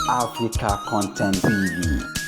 Africa Content TV.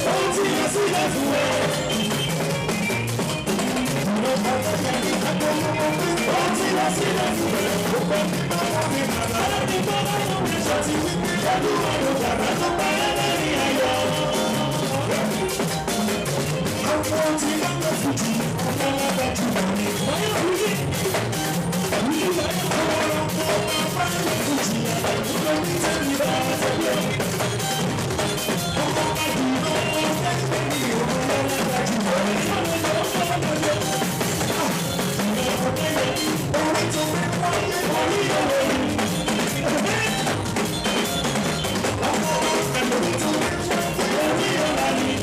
Ó ti yọ sílẹ̀ fún ẹ. Ó ti yọ sílẹ̀ fún ẹ. Gbogbo mímọ́ wọn ni bàbá ní bọ́lá fún mi sọ ti wípé pẹ̀lú ọ̀rọ̀ bàbá tó pa ẹ́ lẹ́rìn ayọ̀. Àwọn tí wọ́n lọ fìdí ọmọ alábàjù ní. Àwọn ọmọ bá lọ fìdí àbàjù ní tẹ̀lé bá tẹ̀lé. Ọmọ àdúgbò ọ̀fẹ́ ní ọmọ alábàjù ní. Orí tó fẹ́ wáyé orí ọ̀rọ̀ yìí. Ọmọ àdúgbò tó fẹ́ wáyé orí ọ̀rọ̀ yìí.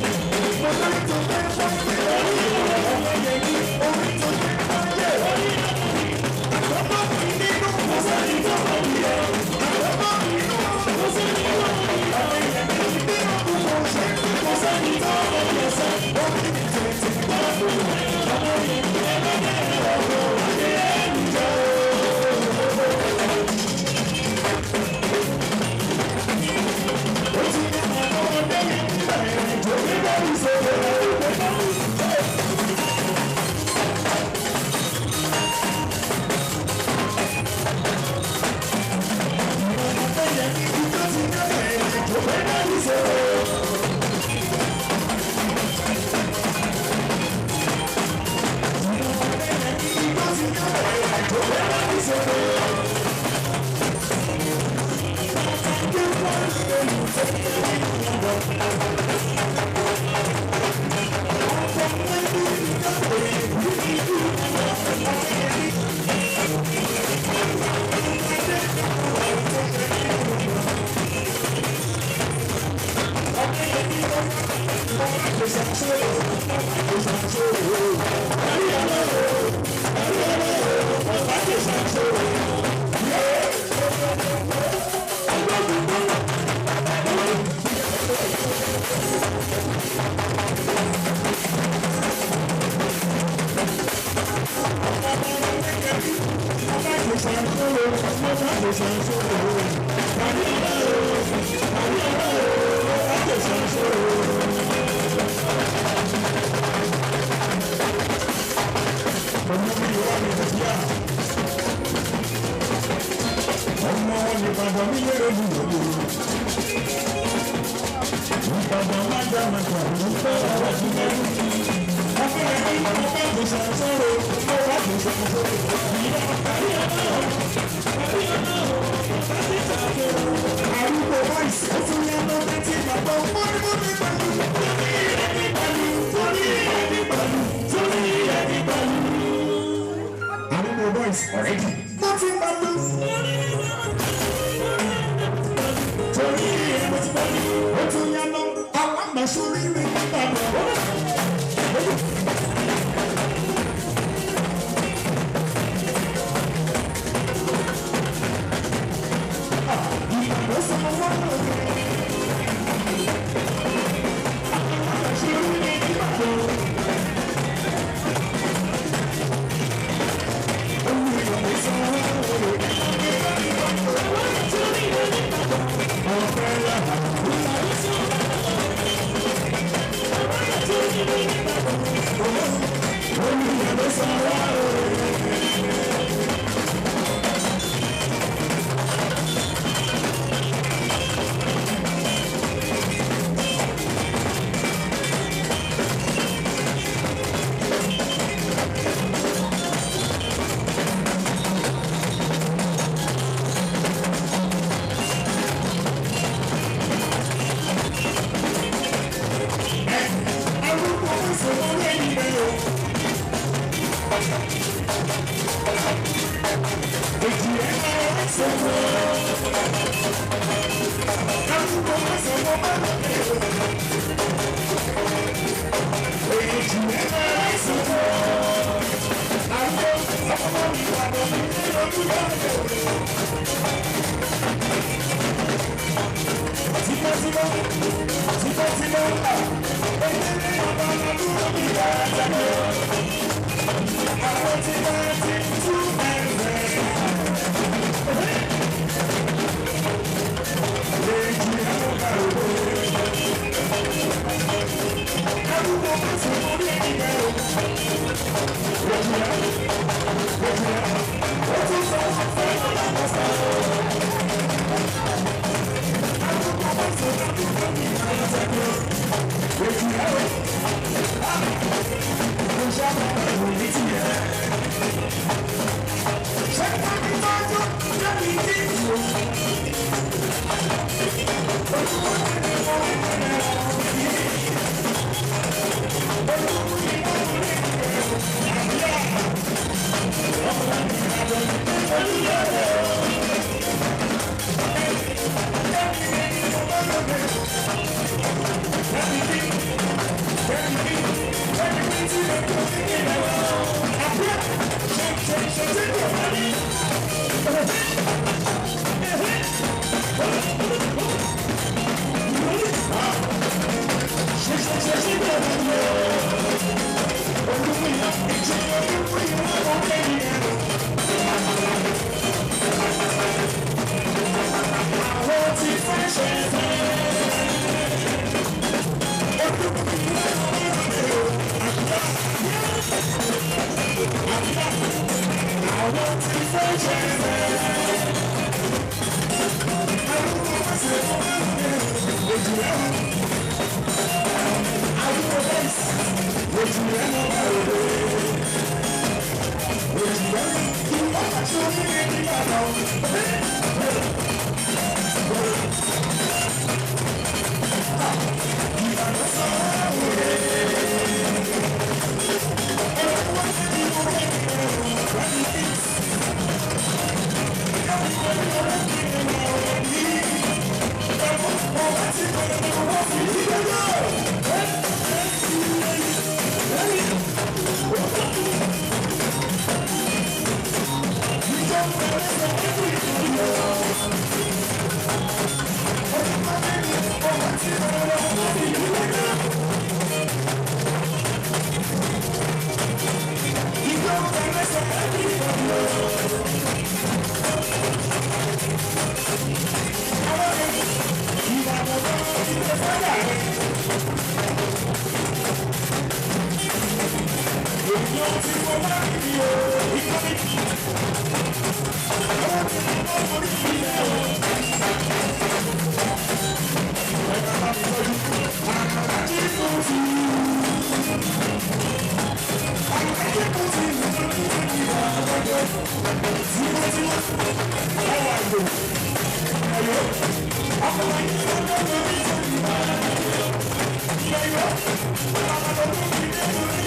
Orí tó fẹ́ wáyé orí ọ̀rọ̀ yìí. Orí tó fẹ́ wáyé orí ọ̀rọ̀ yìí. Àkọ́kọ́ mi nínú kò sẹ́ni tó mọ̀ mí ẹ̀. Àkọ́kọ́ mi nínú kò sẹ́ni tó mọ̀ mí ẹ̀. Nínú kò ṣe kò sẹ́ni tó mọ̀ mí ẹ̀sẹ̀. Orí mi tètè gbọ́ fún mi. Ọmọ yìí ẹgbẹ́ ọ̀rọ̀ ayé ẹ̀mí jẹ́. Ó ti ní àwọn ọmọdé yẹn nígbà yẹn tó ní bẹ́ẹ̀ sọ̀rọ̀.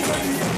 Thank you.